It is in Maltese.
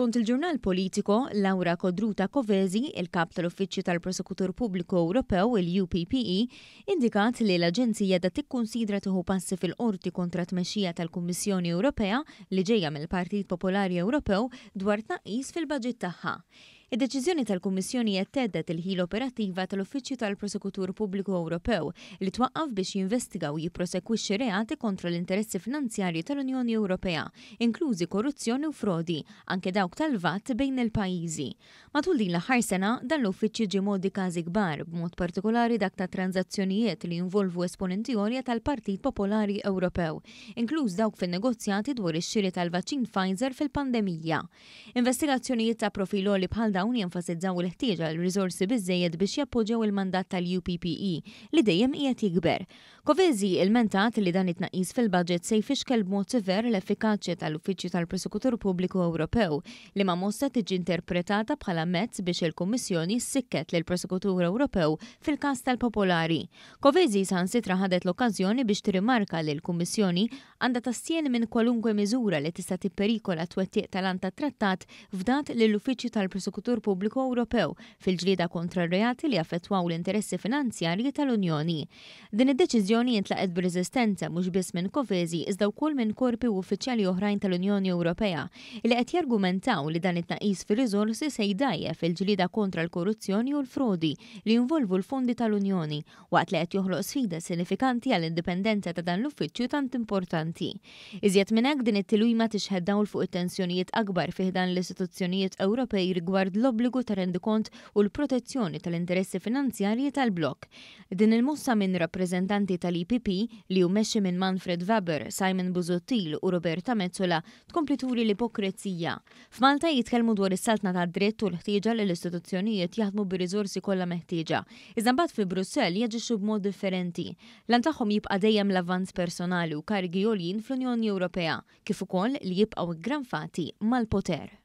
Skont il-ġurnal Politico, Laura Codruta Kovesi, il-Kap tal-Uffiċċju tal-Prosekutur Pubbliku Ewropew, il-UPPE, indikat li l-aġenzija qiegħda tikkunsidra tieħu passi fil-qorti kontra t-tmexxija tal-Kummissjoni Ewropea li ġejja mill-Partit Popolari Ewropew dwar tnaqqis fil-baġit tagħha. Id-deċiżjoni tal-Kummissjoni qed thedded il-ħila operattiva tal-Uffiċċju tal-Prosekutur Pubbliku Ewropew li twaqqaf biex jinvestiga u jipprosekwixxi reati kontra l-interessi finanzjarji tal-Unjoni Ewropea, inklużi korruzzjoni u frodi, anke dawk tal-VAT bejn il-pajjiżi. Matul din l-aħħar sena, dan l-uffiċċju ġie mgħoddi każi kbar, b'mod partikolari dak ta' tranżazzjonijiet li jinvolvu esponenti għolja tal-Partit Popolari Ewropew, inkluż dawk fin-negozjati dwar ix-xiri tal-vaċċin Pfizer fil-pandemija. Investigazzjonijiet ta' profil għoli bħal dawn jenfasizzaw il-ħtieġa għal riżorsi biżżejjed biex jappoġġjaw il-mandat tal-UPPE li dejjem qiegħed jikber. Kovesi ilmentat li dan it-tnaqqis fil-baġit se jfixkel b'mod sever l-effikaċja tal-Uffiċċju tal-Prosekutur Pubbliku Ewropew, liema mossa tiġi interpretata bħala mezz biex il-Kummissjoni ssikket lill-Prosekutur Ewropew fil-każ tal-Popolari. Kovesi saħansitra ħadet l-okkażjoni biex tirrimarka li l-Kummissjoni għandha tastjeni minn kwalunkwe miżura li tista' tipperikola t-twettiq tal-għan tat-Trattat fdat lill-Uffiċċju tal-Prosekutur Pubbliku Ewropew fil-ġlieda kontra r-reati li jaffettwaw l-interessi finanzjarji tal-Unjoni. Din id-deċiżjoni intlaqgħet b'reżistenza mhux biss minn Kovesi iżda wkoll minn korpi u uffiċjali oħrajn tal-Unjoni Ewropea li qed jargumentaw li dan it-tnaqqis fir-riżorsi se jdgħajjef il-ġlieda kontra l-korruzzjoni u l-frodi li jinvolvu l-fondi tal-Unjoni waqt li qed joħloq sfida sinifikanti għall-indipendenza ta' dan l-uffiċċju tant importanti. Iżjed minn hekk, din it-tilwima tixħet dawl fuq it-tensjonijiet akbar fi ħdan l-istituzzjonijiet Ewropej rigward l-obbligu ta' rendikont u l-protezzjoni tal-interessi finanzjarji tal-blokk. Din il-mossa minn rappreżentanti tal-EPP, li hu mmexxi minn Manfred Weber, Simon Busuttil u Roberta Metsola, tkompli turi l-ipokrezija. F'Malta jitkellmu dwar is-saltna tad-dritt u l-ħtieġa li l-istituzzjonijiet jaħdmu bir-riżorsi kollha meħtieġa. Iżda mbagħad fi Brussell jaġixxu b'mod differenti. L-għan tagħhom jibqa' dejjem l-avvanz personali u karigi għoljin fl-Unjoni Ewropea, kif ukoll li jibqgħu ggranfati mal-poter.